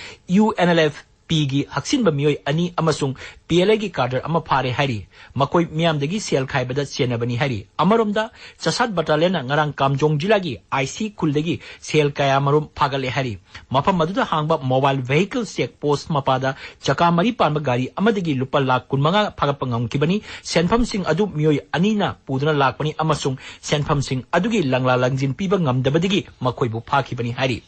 UNLFPꯒꯤ ꯍꯛꯆꯤꯟꯕ ꯃꯤꯑꯣꯏ ꯑꯅꯤ ꯑꯃꯁꯨꯡ PLAꯒꯤ cadre ꯑꯃ ꯐꯥꯔꯦ ꯍꯥꯏꯔꯤ꯫ ꯃꯈꯣꯏ ꯃꯤꯌꯥꯝꯗꯒꯤ ꯁꯦꯜ ꯈꯥꯏꯕꯗ ꯆꯦꯟꯅꯕꯅꯤ ꯍꯥꯏꯔꯤ꯫ ꯑꯃꯔꯣꯝꯗ, ꯆꯁꯥꯠ battalionꯅ ꯉꯔꯥꯡ ꯀꯥꯝꯖꯣꯡ ꯖꯤꯂꯥꯒꯤ ꯑꯥꯏꯁꯤ ꯈꯨꯜꯗꯒꯤ ꯁꯦꯜ ꯀꯌꯥꯃꯔꯨꯝ ꯐꯥꯒꯠꯂꯦ ꯍꯥꯏꯔꯤ꯫ ꯃꯐꯝ ꯑꯗꯨꯗ ꯍꯥꯡꯕ mobile vehicle check post ꯃꯄꯥꯗ ꯆꯀꯥ ꯃꯔꯤ ꯄꯥꯟꯕ ꯒꯥꯔꯤ ꯑꯃꯗꯒꯤ ꯂꯨꯄꯥ ꯂꯥꯈ ꯀꯨꯟꯃꯉꯥ ꯐꯥꯒꯠꯄ ꯉꯝꯈꯤꯕꯅꯤ꯫ ꯁꯦꯟꯐꯝꯁꯤꯡ ꯑꯗꯨ ꯃꯤꯑꯣꯏ ꯑꯅꯤꯅ ꯄꯨꯗꯨꯅ ꯂꯥꯛꯄꯅꯤ ꯑꯃꯁꯨꯡ ꯁꯦꯟꯐꯝꯁꯤꯡ ꯑꯗꯨꯒꯤ ꯂꯪꯂꯥ ꯂꯪꯖꯤꯟ ꯄꯤꯕ ꯉꯝꯗꯕꯗꯒꯤ ꯃꯈꯣꯏꯕꯨ ꯐꯥꯈꯤꯕꯅꯤ ꯍꯥꯏꯔꯤ꯫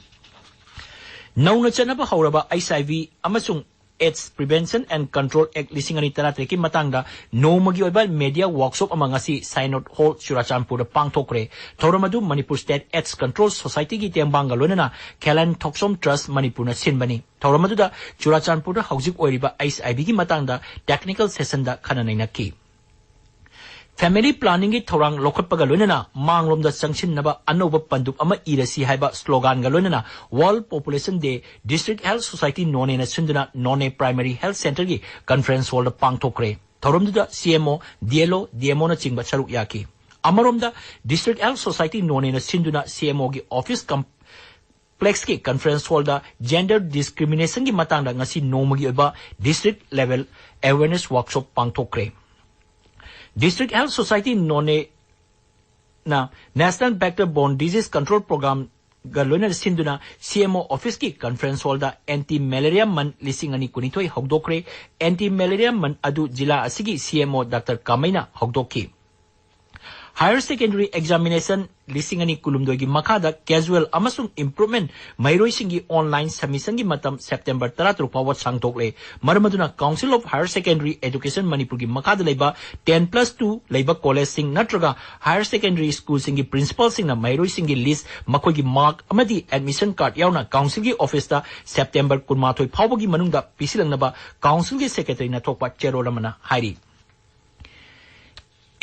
ꯅꯧꯅ ꯆꯠꯅꯕ ꯍꯧꯔꯕ HIV ꯑꯃꯁꯨꯡ AIDS Prevention and Control Act ꯂꯤꯁꯤꯡ ꯑꯅꯤ ꯇꯔꯥꯇꯔꯦꯠꯀꯤ ꯃꯇꯥꯡꯗ ꯅꯣꯡꯃꯒꯤ ꯑꯣꯏꯕ media workshop ꯑꯃ ꯉꯁꯤ Synod Hall ꯆꯨꯔꯥꯆꯥꯟꯄꯨꯔꯗ ꯄꯥꯡꯊꯣꯛꯈ꯭ꯔꯦ꯫ ꯊꯧꯔꯝ ꯑꯗꯨ Manipur State AIDS Control Societyꯒꯤ ꯇꯦꯡꯕꯥꯡꯒ ꯂꯣꯏꯅꯅ Khelan Thoksome Trust ꯃꯅꯤꯄꯨꯔꯅ ꯁꯤꯟꯕꯅꯤ꯫ ꯊꯧꯔꯝ ꯑꯗꯨꯗ ꯆꯨꯔꯥꯆꯥꯟꯄꯨꯔꯗ ꯍꯧꯖꯤꯛ ꯑꯣꯏꯔꯤꯕ HIVꯒꯤ ꯃꯇꯥꯡꯗ technical sessionꯗ ꯈꯟꯅ ꯅꯩꯅꯈꯤ꯫ Family planningꯒꯤ ꯊꯧꯔꯥꯡ ꯂꯧꯈꯠꯄꯒ ꯂꯣꯏꯅꯅ ꯃꯥꯡꯂꯣꯝꯗ ꯆꯪꯁꯤꯟꯅꯕ ꯑꯅꯧꯕ ꯄꯟꯗꯨꯞ ꯑꯃ ꯏꯔꯁꯤ ꯍꯥꯏꯕ sloganꯒ ꯂꯣꯏꯅꯅ World Population Day District Health Society Nonena ꯁꯤꯟꯗꯨꯅ Noney Primary Health Centreꯒꯤ conference hallꯗ ꯄꯥꯡꯊꯣꯛꯈ꯭ꯔꯦ꯫ ꯊꯧꯔꯝꯗꯨꯗ CMO, DLO, DMOꯅꯆꯤꯡꯕ ꯁꯔꯨꯛ ꯌꯥꯈꯤ꯫ ꯑꯃꯔꯣꯝꯗ, District Health Society Nonena ꯁꯤꯟꯗꯨꯅ CMOꯒꯤ office complexꯀꯤ conference hallꯗ gender discriminationꯒꯤ ꯃꯇꯥꯡꯗ ꯉꯁꯤ ꯅꯣꯡꯃꯒꯤ ꯑꯣꯏꯕ district level awareness workshop ꯄꯥꯡꯊꯣꯛꯈ꯭ꯔꯦ꯫ District Health Society Noney ꯅ National Vector Borne Disease Control Program ꯒ ꯂꯣꯏꯅꯅ ꯁꯤꯟꯗꯨꯅ ꯁꯤ ꯑꯦꯝ ꯑꯣ ꯑꯣꯐꯤꯁꯀꯤ ꯀꯟꯐꯔꯦꯟꯁ ꯍꯣꯜꯗ ꯑꯦꯟꯇꯤ ꯃꯦꯂꯦꯔꯤꯌꯥ ꯃꯟ ꯂꯤꯁꯤꯡ ꯑꯅꯤ ꯀꯨꯟꯅꯤꯊꯣꯏ ꯍꯧꯗꯣꯛꯈ꯭ꯔꯦ꯫ ꯑꯦꯟꯇꯤ ꯃꯦꯂꯦꯔꯤꯌꯥ ꯃꯟ ꯑꯗꯨ ꯖꯤꯂꯥ ꯑꯁꯤꯒꯤ ꯁꯤ ꯑꯦꯝ ꯑꯣ ꯗꯥꯛꯇꯔ ꯀꯥꯃꯩꯅ ꯍꯧꯗꯣꯛꯈꯤ꯫ ꯍꯥꯌꯔ ꯁꯦꯀꯦꯟꯗꯔꯤ ꯑꯦꯛꯖꯥꯃꯤꯅꯦꯁꯟ ꯂꯤꯁꯤꯡ ꯑꯅꯤ ꯀꯨꯟꯍꯨꯝꯗꯣꯏꯒꯤ ꯃꯈꯥꯗ ꯀꯦꯖꯨꯋꯦꯜ ꯑꯃꯁꯨꯡ ꯏꯝꯄ꯭ꯔꯨꯚꯃꯦꯟ ꯃꯍꯩꯔꯣꯏꯁꯤꯡꯒꯤ ꯑꯣꯟꯂꯥꯏꯟ ꯁꯕꯃꯤꯁꯟꯒꯤ ꯃꯇꯝ ꯁꯦꯞꯇꯦꯝꯕꯔ ꯇꯔꯥꯇꯔꯨꯛ ꯐꯥꯎꯕ ꯁꯥꯡꯗꯣꯛꯂꯦ꯫ ꯃꯔꯝ ꯑꯗꯨꯅ Council of Higher Secondary Education ꯃꯅꯤꯄꯨꯔꯒꯤ ꯃꯈꯥꯗ ꯂꯩꯕ ten plus two ꯂꯩꯕ ꯀꯣꯂꯦꯖꯁꯤꯡ ꯅꯠꯇ꯭ꯔꯒ ꯍꯥꯌꯔ ꯁꯦꯀꯦꯟꯗꯔꯤ ꯁ꯭ꯀꯨꯜꯁꯤꯡꯒꯤ ꯄ꯭ꯔꯤꯟꯁꯤꯄꯥꯜꯁꯤꯡꯅ ꯃꯍꯩꯔꯣꯏꯁꯤꯡꯒꯤ ꯂꯤꯁ, ꯃꯈꯣꯏꯒꯤ ꯃꯥꯔꯛ ꯑꯃꯗꯤ ꯑꯦꯗꯃꯤꯁꯟ ꯀꯥꯔꯗ ꯌꯥꯎꯅ ꯀꯥꯎꯟꯁꯤꯜꯒꯤ ꯑꯣꯐꯤꯁꯇ ꯁꯦꯞꯇꯦꯝꯕꯔ ꯀꯨꯟꯃꯥꯊꯣꯏ ꯐꯥꯎꯕꯒꯤ ꯃꯅꯨꯡꯗ ꯄꯤꯁꯤꯜꯂꯛꯅꯕ ꯀꯥꯎꯟꯁꯤꯜꯒꯤ ꯁꯦꯀ꯭ꯔꯦꯇꯔꯤꯅ ꯊꯣꯛꯄ ꯆꯦꯔꯣꯜ ꯑꯃꯅ ꯍꯥꯏꯔꯤ꯫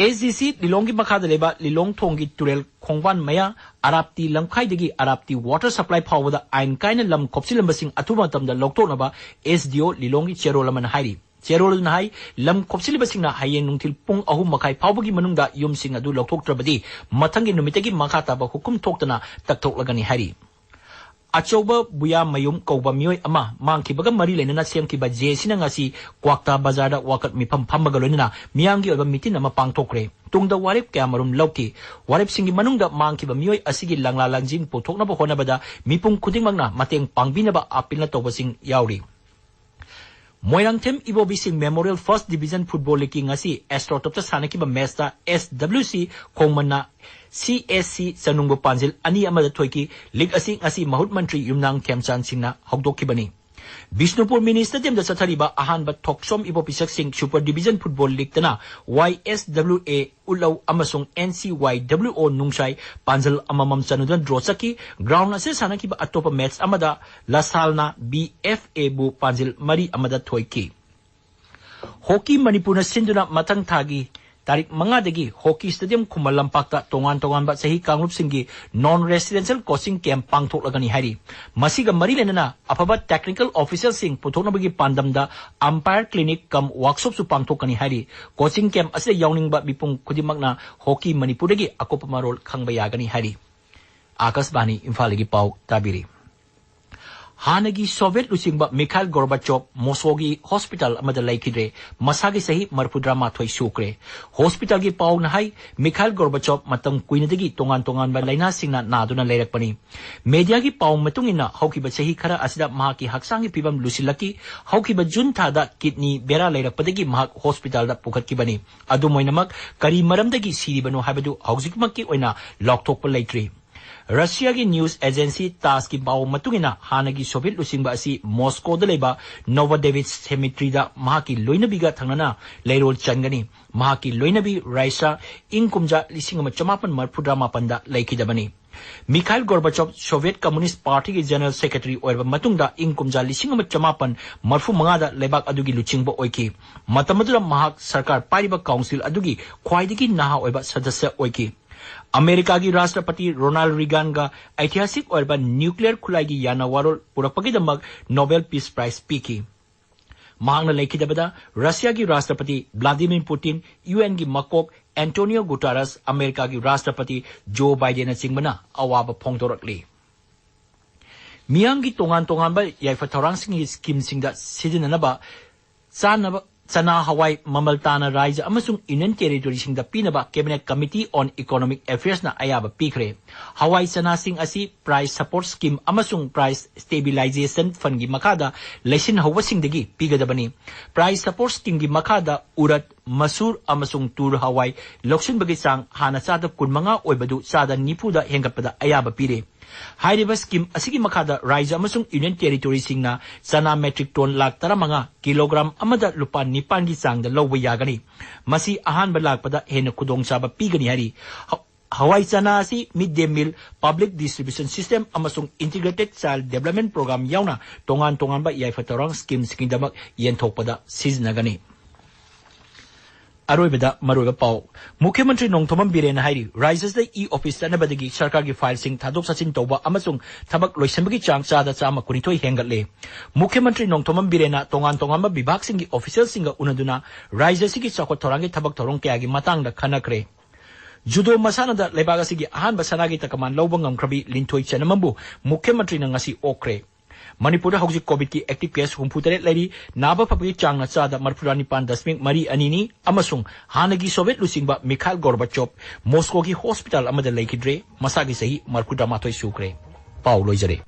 ꯑꯦꯁ ꯗꯤ ꯁꯤ ꯂꯤꯂꯣꯡꯒꯤ ꯃꯈꯥꯗ ꯂꯩꯕ ꯂꯤꯂꯣꯡ ꯊꯣꯡꯒꯤ ꯇꯨꯔꯦꯜ ꯈꯣꯡꯕꯥꯟ ꯃꯌꯥ ꯑꯔꯥꯞꯇꯤ ꯂꯝꯈꯥꯏꯗꯒꯤ ꯑꯔꯥꯞꯇꯤ ꯋꯥꯇꯔ ꯁꯄ꯭ꯂꯥꯏ ꯐꯥꯎꯕꯗ ꯑꯥꯏꯟ ꯀꯥꯏꯅ ꯂꯝ ꯈꯣꯞꯆꯤꯜꯂꯝꯕꯁꯤꯡ ꯑꯊꯨꯕ ꯃꯇꯝꯗ ꯂꯧꯊꯣꯛꯅꯕ ꯑꯦꯁ ꯗꯤ ꯑꯣ ꯂꯤꯂꯣꯡꯒꯤ ꯆꯦꯔꯣꯜ ꯑꯃꯅ ꯍꯥꯏꯔꯤ꯫ ꯆꯦꯔꯣꯜ ꯑꯗꯨꯅ ꯍꯥꯏ, ꯂꯝ ꯈꯣꯞꯆꯤꯜꯂꯤꯕꯁꯤꯡꯅ ꯍꯌꯦꯡ ꯅꯨꯡꯊꯤꯜ ꯄꯨꯡ ꯑꯍꯨꯝ ꯃꯈꯥꯏ ꯐꯥꯎꯕꯒꯤ ꯃꯅꯨꯡꯗ ꯌꯨꯝꯁꯤꯡ ꯑꯗꯨ ꯂꯧꯊꯣꯛꯇ꯭ꯔꯕꯗꯤ ꯃꯊꯪꯒꯤ ꯅꯨꯃꯤꯠꯇꯒꯤ ꯃꯈꯥ ꯇꯥꯕ ꯍꯨꯀꯨꯝ ꯊꯣꯛꯇꯅ ꯇꯛꯊꯣꯛꯂꯒꯅꯤ ꯍꯥꯏꯔꯤ꯫ ꯑꯆꯧꯕ ꯕꯨꯌꯥꯃꯌꯨꯝ ꯀꯧꯕ ꯃꯤꯑꯣꯏ ꯑꯃ ꯃꯥꯡꯈꯤꯕꯒ ꯃꯔꯤ ꯂꯩꯅꯅ ꯁꯦꯝꯈꯤꯕ ꯖꯦ ꯑꯦ ꯁꯤꯅ ꯉꯁꯤ ꯀ꯭ꯋꯥꯛꯇꯥ ꯕꯖꯥꯔꯗ ꯋꯥꯀꯠ ꯃꯤꯐꯝ ꯐꯝꯕꯒ ꯂꯣꯏꯅꯅ ꯃꯤꯌꯥꯝꯒꯤ ꯑꯣꯏꯕ ꯃꯤꯇꯤꯟ ꯑꯃ ꯄꯥꯡꯊꯣꯛꯈ꯭ꯔꯦ꯫ ꯇꯨꯡꯗ ꯋꯥꯔꯦꯞ ꯀꯌꯥꯃꯔꯨꯝ ꯂꯧꯈꯤ꯫ ꯋꯥꯔꯦꯞꯁꯤꯡꯒꯤ ꯃꯅꯨꯡꯗ ꯃꯥꯡꯈꯤꯕ ꯃꯤꯑꯣꯏ ꯑꯁꯤꯒꯤ ꯂꯪꯂꯥ ꯂꯪꯖꯤꯟ ꯄꯨꯊꯣꯛꯅꯕ ꯍꯣꯠꯅꯕꯗ ꯃꯤꯄꯨꯝ ꯈꯨꯗꯤꯡꯃꯛꯅ ꯃꯇꯦꯡ ꯄꯥꯡꯕꯤꯅꯕ ꯑꯥꯄꯤꯜꯅ ꯇꯧꯕꯁꯤꯡ ꯌꯥꯎꯔꯤ꯫ ꯃꯣꯏꯔꯥꯡꯊꯦꯝ ꯏꯕꯣꯕꯤꯁꯤꯡ ꯃꯦꯃꯣꯔꯤꯌꯦꯜ ꯐꯥꯔꯁ ꯗꯤꯕꯤꯖꯟ ꯐꯨꯠꯕꯣꯜ ꯂꯤꯒꯀꯤ ꯉꯁꯤ ꯑꯦꯁꯇ꯭ꯔꯣꯇꯞꯇ ꯁꯥꯟꯅꯈꯤꯕ ꯃꯦꯆꯇ ꯑꯦꯁ ꯗꯕ꯭ꯂꯤꯎ ꯁꯤ ꯈꯣꯡꯃꯟꯅ ꯁꯤ ꯑꯦꯁ ꯁꯤ ꯆꯅꯨꯡꯕꯨ ꯄꯥꯟꯖꯤꯜ ꯑꯅꯤ ꯑꯃꯗ ꯊꯣꯏꯈꯤ꯫ ꯂꯤꯒ ꯑꯁꯤ ꯉꯁꯤ ꯃꯍꯨꯠ ꯃꯟꯇ꯭ꯔꯤ ꯌꯨꯝꯅꯥꯝ ꯈꯦꯝꯆꯥꯟ ꯁꯤꯡꯅ ꯍꯧꯗꯣꯛꯈꯤꯕꯅꯤ꯫ ꯕꯤꯁꯅꯨꯄꯨꯔ ꯃꯤꯅꯤ ꯁ꯭ꯇꯦꯗꯤꯌꯝꯗ ꯆꯠꯊꯔꯤꯕ ꯑꯍꯥꯟꯕ ꯊꯣꯛꯆꯣꯝ ꯏꯕꯣ ꯄꯤꯁꯛꯁꯤꯡ ꯁꯨꯄꯔ ꯗꯤꯕꯤꯖꯟ ꯐꯨꯠꯕꯣꯜ ꯂꯤꯒꯇꯅ ꯋꯥꯏ ꯑꯦꯁ ꯗꯕ꯭ꯂꯤꯎ ꯑꯦ ꯎꯠꯂꯧ ꯑꯃꯁꯨꯡ ꯑꯦꯟ ꯁꯤ ꯋꯥꯏ ꯗꯕ꯭ꯂꯤꯎ ꯑꯣ ꯅꯨꯡꯁꯥꯏ ꯄꯥꯟꯖꯜ ꯑꯃꯃꯝ ꯆꯟꯅꯗꯨꯅ ꯗ꯭ꯔꯣ ꯆꯠꯈꯤ꯫ ꯒ꯭ꯔꯥꯎꯟ ꯑꯁꯤꯗ ꯁꯥꯟꯅꯈꯤꯕ ꯑꯇꯣꯞꯄ ꯃꯦꯆ ꯑꯃꯗ ꯂꯁꯥꯜꯅ ꯕꯤ ꯑꯦꯐ ꯑꯦꯕꯨ ꯄꯥꯟꯖꯤꯜ ꯃꯔꯤ ꯑꯃꯗ ꯊꯣꯏꯈꯤ꯫ ꯍꯣꯀꯤ ꯃꯅꯤꯄꯨꯔꯅ ꯁꯤꯟꯗꯨꯅ ꯃꯊꯪ ꯊꯥꯒꯤ ꯇꯥꯔꯤꯛ ꯃꯉꯥꯗꯒꯤ ꯍꯣꯀꯤ ꯁ꯭ꯇꯦꯗꯤꯌꯝ ꯈꯨꯃꯟ ꯂꯝꯄꯥꯛꯇ ꯇꯣꯉꯥꯟ ꯇꯣꯉꯥꯟꯕ ꯆꯍꯤ ꯀꯥꯡꯂꯨꯞꯁꯤꯡꯒꯤ ꯅꯣꯟ ꯔꯦꯁꯤꯗꯦꯟꯁꯤꯌꯦꯜ ꯀꯣꯆꯤꯡ ꯀꯦꯝꯞ ꯄꯥꯡꯊꯣꯛꯂꯒꯅꯤ ꯍꯥꯏꯔꯤ꯫ ꯃꯁꯤꯒ ꯃꯔꯤ ꯂꯩꯅꯅ ꯑꯐꯕ ꯇꯦꯛꯅꯤꯀꯦꯜ ꯑꯣꯐꯤꯁꯤꯌꯦꯜꯁꯤꯡ ꯄꯨꯊꯣꯛꯅꯕꯒꯤ ꯄꯥꯟꯗꯝꯗ ꯑꯝꯄꯥꯌꯔ ꯀ꯭ꯂꯤꯅꯤꯛ ꯀꯝ ꯋꯥꯔꯛꯁꯣꯞꯁꯨ ꯄꯥꯡꯊꯣꯛꯀꯅꯤ ꯍꯥꯏꯔꯤ꯫ ꯀꯣꯆꯤꯡ ꯀꯦꯝꯞ ꯑꯁꯤꯗ ꯌꯥꯎꯅꯤꯡꯕ ꯃꯤꯄꯨꯝ ꯈꯨꯗꯤꯡꯃꯛꯅ ꯍꯣꯀꯤ ꯃꯅꯤꯄꯨꯔꯗꯒꯤ ꯑꯀꯨꯞꯄ ꯃꯔꯣꯜ ꯈꯪꯕ ꯌꯥꯒꯅꯤ ꯍꯥꯏꯔꯤ꯫ ꯑꯥꯀꯥꯁꯕꯥꯅꯤ ꯏꯝꯐꯥꯜꯗꯒꯤ ꯄꯥꯎ ꯇꯥꯕꯤꯔꯤ꯫ ꯍꯥꯟꯅꯒꯤ ꯁꯣꯚꯤꯌꯦꯠ ꯂꯨꯆꯤꯡꯕ ꯃꯤꯈꯥꯏꯜ ꯒꯣꯔꯕꯥꯆꯣꯚ ꯃꯣꯁꯀꯣꯒꯤ ꯍꯣꯁꯄꯤꯇꯥꯜ ꯑꯃꯗ ꯂꯩꯈꯤꯗ꯭ꯔꯦ꯫ ꯃꯁꯥꯒꯤ ꯆꯍꯤ ꯃꯔꯤꯐꯨꯇꯔꯥꯃꯥꯊꯣꯏ ꯁꯨꯈ꯭ꯔꯦ꯫ ꯍꯣꯁꯄꯤꯇꯥꯜꯒꯤ ꯄꯥꯎꯅ ꯍꯥꯏ, ꯃꯤꯈꯥꯏꯜ ꯒꯣꯔꯕꯥꯆꯣꯚ ꯃꯇꯝ ꯀꯨꯏꯅꯗꯒꯤ ꯇꯣꯉꯥꯟ ꯇꯣꯉꯥꯟꯕ ꯂꯥꯏꯅꯥꯁꯤꯡꯅ ꯅꯥꯗꯨꯅ ꯂꯩꯔꯛꯄꯅꯤ꯫ ꯃꯦꯗꯤꯌꯥꯒꯤ ꯄꯥꯎ ꯃꯇꯨꯡ ꯏꯟꯅ, ꯍꯧꯈꯤꯕ ꯆꯍꯤ ꯈꯔ ꯑꯁꯤꯗ ꯃꯍꯥꯛꯀꯤ ꯍꯛꯆꯥꯡꯒꯤ ꯐꯤꯕꯝ ꯂꯨꯁꯤꯜꯂꯛꯈꯤ꯫ ꯍꯧꯈꯤꯕ ꯖꯨꯟ ꯊꯥꯗ ꯀꯤꯗꯅꯤ ꯕꯦꯔꯥ ꯂꯩꯔꯛꯄꯗꯒꯤ ꯃꯍꯥꯛ ꯍꯣꯁꯄꯤꯇꯥꯜꯗ ꯄꯨꯈꯠꯈꯤꯕꯅꯤ꯫ ꯑꯗꯨꯝ ꯑꯣꯏꯅꯃꯛ, ꯀꯔꯤ ꯃꯔꯝꯗꯒꯤ ꯁꯤꯔꯤꯕꯅꯣ ꯍꯥꯏꯕꯗꯨ ꯍꯧꯖꯤꯛꯃꯛꯀꯤ ꯑꯣꯏꯅ ꯂꯥꯎꯊꯣꯛꯄ ꯂꯩꯇ꯭ꯔꯤ꯫ ꯔꯁꯤꯌꯥꯒꯤ ꯅ꯭ꯌꯨꯁ ꯑꯦꯖꯦꯟꯁꯤ ꯇꯥꯁꯀꯤ ꯄꯥꯎ ꯃꯇꯨꯡ ꯏꯟꯅ, ꯍꯥꯟꯅꯒꯤ ꯁꯣꯚꯤꯌꯦꯠ ꯂꯨꯆꯤꯡꯕ ꯑꯁꯤ ꯃꯣꯁꯀꯣꯗ ꯂꯩꯕ ꯅꯣꯚꯣꯗꯦꯚꯤꯆ ꯁꯦꯃꯤꯇ꯭ꯔꯤꯗ ꯃꯍꯥꯛꯀꯤ ꯂꯣꯏꯅꯕꯤꯒ ꯊꯪꯅꯅ ꯂꯩꯔꯣꯜ ꯆꯟꯒꯅꯤ꯫ ꯃꯍꯥꯛꯀꯤ ꯂꯣꯏꯅꯕꯤ ꯔꯥꯏꯁꯥ ꯏꯪ ꯀꯨꯝꯖꯥ ꯂꯤꯁꯤꯡ ꯑꯃ ꯆꯃꯥꯄꯟ ꯃꯔꯤꯐꯨꯇꯔꯥꯃꯥꯄꯟꯗ ꯂꯩꯈꯤꯗꯕꯅꯤ꯫ ꯃꯤꯈꯥꯏꯜ ꯒꯣꯔꯕꯥꯆꯣꯚ ꯁꯣꯚꯤꯌꯦꯠ ꯀꯝꯃꯨꯅꯤꯁ꯭ꯠ ꯄꯥꯔꯇꯤꯒꯤ ꯖꯦꯅꯔꯦꯜ ꯁꯦꯀ꯭ꯔꯦꯇꯔꯤ ꯑꯣꯏꯔꯕ ꯃꯇꯨꯡꯗ, ꯏꯪ ꯀꯨꯝꯖꯥ ꯂꯤꯁꯤꯡ ꯑꯃ ꯆꯃꯥꯄꯟ ꯃꯔꯤꯐꯨ ꯃꯉꯥꯗ ꯂꯩꯕꯥꯛ ꯑꯗꯨꯒꯤ ꯂꯨꯆꯤꯡꯕ ꯑꯣꯏꯈꯤ꯫ ꯃꯇꯝ ꯑꯗꯨꯗ ꯃꯍꯥꯛ ꯁꯔꯀꯥꯔ ꯄꯥꯏꯔꯤꯕ ꯀꯥꯎꯟꯁꯤꯜ ꯑꯗꯨꯒꯤ ꯈ꯭ꯋꯥꯏꯗꯒꯤ ꯅꯍꯥ ꯑꯣꯏꯕ ꯁꯗꯁ꯭ꯌ ꯑꯣꯏꯈꯤ꯫ ꯑꯃꯦꯔꯤꯀꯥꯒꯤ ꯔꯥꯁꯇ꯭ꯔꯄꯇꯤ ꯔꯣꯅꯥꯜꯗ ꯔꯤꯒꯥꯟꯒ ꯑꯩꯇꯤꯍꯥꯁꯤꯛ ꯑꯣꯏꯔꯕ ꯅ꯭ꯌꯨꯀ꯭ꯂꯤꯌꯔ ꯈꯨꯠꯂꯥꯏꯒꯤ ꯌꯥꯅ ꯋꯥꯔꯣꯜ ꯄꯨꯔꯛꯄꯒꯤꯗꯃꯛ ꯅꯣꯕꯦꯜ ꯄꯤꯁ ꯄ꯭ꯔꯥꯏꯖ ꯄꯤꯈꯤ꯫ ꯃꯍꯥꯛꯅ ꯂꯩꯈꯤꯗꯕꯗ, ꯔꯁꯤꯌꯥꯒꯤ ꯔꯥꯁꯇ꯭ꯔꯄꯇꯤ ꯚ꯭ꯂꯥꯗꯤꯃꯤꯔ ꯄꯨꯇꯤꯟ, ꯌꯨ ꯑꯦꯟꯒꯤ ꯃꯀꯣꯛ ꯑꯦꯟꯇꯣꯅꯤꯌꯣ ꯒꯨꯇꯥꯔꯁ, ꯑꯃꯦꯔꯤꯀꯥꯒꯤ ꯔꯥꯁꯇ꯭ꯔꯄꯇꯤ ꯖꯣ ꯕꯥꯏꯗꯦꯟꯅꯆꯤꯡꯕꯅ ꯑꯋꯥꯕ ꯐꯣꯡꯗꯣꯔꯛꯂꯤ꯫ ꯃꯤꯌꯥꯝꯒꯤ ꯇꯣꯉꯥꯟ ꯇꯣꯉꯥꯟꯕ ꯌꯥꯏꯐ ꯊꯧꯔꯥꯡꯁꯤꯡꯒꯤ ꯁ꯭ꯀꯤꯝꯁꯤꯡꯗ ꯁꯤꯖꯤꯟꯅꯅꯕ ꯆꯥꯅꯕ ꯆꯅꯥ ꯍꯋꯥꯏ ꯃꯃꯜ ꯇꯥꯅ ꯔꯥꯏꯖ꯭ꯌ ꯑꯃꯁꯨꯡ ꯌꯨꯅꯤꯌꯟ ꯇꯦꯔꯤꯇꯣꯔꯤꯁꯤꯡꯗ ꯄꯤꯅꯕ ꯀꯦꯕꯤꯅꯦꯠ ꯀꯃꯤꯇꯤ ꯑꯣꯟ ꯏꯀꯣꯅꯣꯃꯤꯛ ꯑꯦꯐꯤꯌꯔꯁꯅ ꯑꯌꯥꯕ ꯄꯤꯈ꯭ꯔꯦ꯫ ꯍꯋꯥꯏ ꯆꯅꯥꯁꯤꯡ ꯑꯁꯤ ꯄ꯭ꯔꯥꯏꯁ ꯁꯄꯣꯔꯠ ꯁ꯭ꯀꯤꯝ ꯑꯃꯁꯨꯡ ꯄ꯭ꯔꯥꯏꯁ ꯁ꯭ꯇꯦꯕꯤꯂꯥꯏꯖꯦꯁꯟ ꯐꯟꯒꯤ ꯃꯈꯥꯗ ꯂꯩꯁꯤꯟꯍꯧꯕꯁꯤꯡꯗꯒꯤ ꯄꯤꯒꯗꯕꯅꯤ꯫ ꯄ꯭ꯔꯥꯏꯁ ꯁꯄꯣꯔꯠ ꯁ꯭ꯀꯤꯝꯒꯤ ꯃꯈꯥꯗ ꯎꯔꯠ, ꯃꯁꯨꯔ ꯑꯃꯁꯨꯡ ꯇꯨꯔ ꯍꯋꯥꯏ ꯂꯧꯁꯤꯟꯕꯒꯤ ꯆꯥꯡ ꯍꯥꯟꯅ ꯆꯥꯗ ꯀꯨꯟꯃꯉꯥ ꯑꯣꯏꯕꯗꯨ ꯆꯥꯗ ꯅꯤꯐꯨꯗ ꯍꯦꯟꯒꯠꯄꯗ ꯑꯌꯥꯕ ꯄꯤꯔꯦ꯫ ꯍꯥꯏꯔꯤꯕ ꯁ꯭ꯀꯤꯝ ꯑꯁꯤꯒꯤ ꯃꯈꯥꯗ ꯔꯥꯏꯖ꯭ꯌ ꯑꯃꯁꯨꯡ ꯌꯨꯅꯤꯌꯟ ꯇꯦꯔꯤꯇꯣꯔꯤꯁꯤꯡꯅ ꯆꯅꯥ ꯃꯦꯇ꯭ꯔꯤꯛ ꯇꯣꯟ ꯂꯥꯈ ꯇꯔꯥꯃꯉꯥ, ꯀꯤꯂꯣꯒ꯭ꯔꯥꯝ ꯑꯃꯗ ꯂꯨꯄꯥ ꯅꯤꯄꯥꯟꯒꯤ ꯆꯥꯡꯗ ꯂꯧꯕ ꯌꯥꯒꯅꯤ꯫ ꯃꯁꯤ ꯑꯍꯥꯟꯕ ꯂꯥꯛꯄꯗ ꯍꯦꯟꯅ ꯈꯨꯗꯣꯡꯆꯥꯕ ꯄꯤꯒꯅꯤ ꯍꯥꯏꯔꯤ꯫ ꯍ-, ꯍꯋꯥꯏ ꯆꯅꯥ ꯑꯁꯤ midday meal, public distribution system ꯑꯃꯁꯨꯡ ꯏꯟꯇꯤꯒ꯭ꯔꯦꯇꯦꯗ ꯆꯥꯏꯜꯗ ꯗꯦꯕꯂꯞꯃꯦꯟ ꯄ꯭ꯔꯣꯒ꯭ꯔꯥꯝ ꯌꯥꯎꯅ ꯇꯣꯉꯥꯟ ꯇꯣꯉꯥꯟꯕ ꯌꯥꯏꯐ ꯊꯧꯔꯥꯡ ꯁ꯭ꯀꯤꯝꯁꯤꯡꯒꯤꯗꯃꯛ ꯌꯦꯟꯊꯣꯛꯄꯗ ꯁꯤꯖꯤꯟꯅꯒꯅꯤ꯫ ꯑꯔꯣꯏꯕꯗ ꯃꯔꯨꯑꯣꯏꯕ ꯄꯥꯎ꯫ ꯃꯨꯈ꯭ꯌ ꯃꯟꯇ꯭ꯔꯤ ꯅꯣꯡꯊꯣꯝꯕꯝ ꯕꯤꯔꯦꯟꯅ ꯍꯥꯏꯔꯤ, ꯔꯥꯏꯖ꯭ꯌꯁꯤꯗ ꯏ ꯑꯣꯐꯤꯁ ꯆꯠꯅꯕꯗꯒꯤ ꯁꯔꯀꯥꯔꯒꯤ ꯐꯥꯏꯜꯁꯤꯡ ꯊꯥꯗꯣꯛ ꯊꯥꯖꯤꯟ ꯇꯧꯕ ꯑꯃꯁꯨꯡ ꯊꯕꯛ ꯂꯣꯏꯁꯤꯟꯕꯒꯤ ꯆꯥꯡ ꯆꯥꯗ ꯆꯥꯝꯃ ꯀꯨꯟꯅꯤꯊꯣꯏ ꯍꯦꯟꯒꯠꯂꯦ꯫ ꯃꯨꯈ꯭ꯌ ꯃꯟꯇ꯭ꯔꯤ ꯅꯣꯡꯊꯣꯝꯕꯝ ꯕꯤꯔꯦꯟꯅ ꯇꯣꯉꯥꯟ ꯇꯣꯉꯥꯟꯕ ꯕꯤꯚꯥꯒꯁꯤꯡꯒꯤ ꯑꯣꯐꯤꯁꯤꯌꯦꯜꯁꯤꯡꯒ ꯎꯅꯗꯨꯅ ꯔꯥꯏꯖ꯭ꯌꯁꯤꯒꯤ ꯆꯥꯎꯈꯠ ꯊꯧꯔꯥꯡꯒꯤ ꯊꯕꯛ ꯊꯧꯔꯝ ꯀꯌꯥꯒꯤ ꯃꯇꯥꯡꯗ ꯈꯟꯅꯈ꯭ꯔꯦ꯫ ꯖꯨꯗꯣ ꯃꯁꯥꯟꯅꯗ ꯂꯩꯕꯥꯛ ꯑꯁꯤꯒꯤ ꯑꯍꯥꯟꯕ ꯁꯅꯥꯒꯤ ꯇꯀꯃꯥꯟ ꯂꯧꯕ ꯉꯝꯈ꯭ꯔꯕꯤ ꯂꯤꯟꯊꯣꯏ ꯆꯅꯃꯝꯕꯨ ꯃꯨꯈ꯭ꯌ ꯃꯟꯇ꯭ꯔꯤꯅ ꯉꯁꯤ ꯑꯣꯛꯈ꯭ꯔꯦ꯫ ꯃꯅꯤꯄꯨꯔꯗ ꯍꯧꯖꯤꯛ ꯀꯣꯚꯤꯗꯀꯤ ꯑꯦꯛꯇꯤꯚ ꯀꯦꯁ ꯍꯨꯝꯐꯨ ꯇꯔꯦꯠ ꯂꯩꯔꯤ꯫ ꯅꯥꯕ ꯐꯕꯒꯤ ꯆꯥꯡꯅ ꯆꯥꯗ ꯃꯔꯤꯐꯨꯇꯔꯥ ꯅꯤꯄꯥꯟ ꯗꯁꯃꯤꯛ ꯃꯔꯤ ꯑꯅꯤꯅꯤ ꯑꯃꯁꯨꯡ ꯍꯥꯟꯅꯒꯤ ꯁꯣꯚꯤꯌꯦꯠ ꯂꯨꯆꯤꯡꯕ ꯃꯤꯈꯥꯏꯜ ꯒꯣꯔꯕꯥꯆꯣꯞ ꯃꯣꯁꯀꯣꯒꯤ ꯍꯣꯁꯄꯤꯇꯥꯜ ꯑꯃꯗ ꯂꯩꯈꯤꯗ꯭ꯔꯦ꯫ ꯃꯁꯥꯒꯤ ꯆꯍꯤ ꯃꯔꯤꯐꯨꯇꯔꯥ ꯃꯥꯊꯣꯏ ꯁꯨꯈ꯭ꯔꯦ꯫ ꯄꯥꯎ ꯂꯣꯏꯖꯔꯦ꯫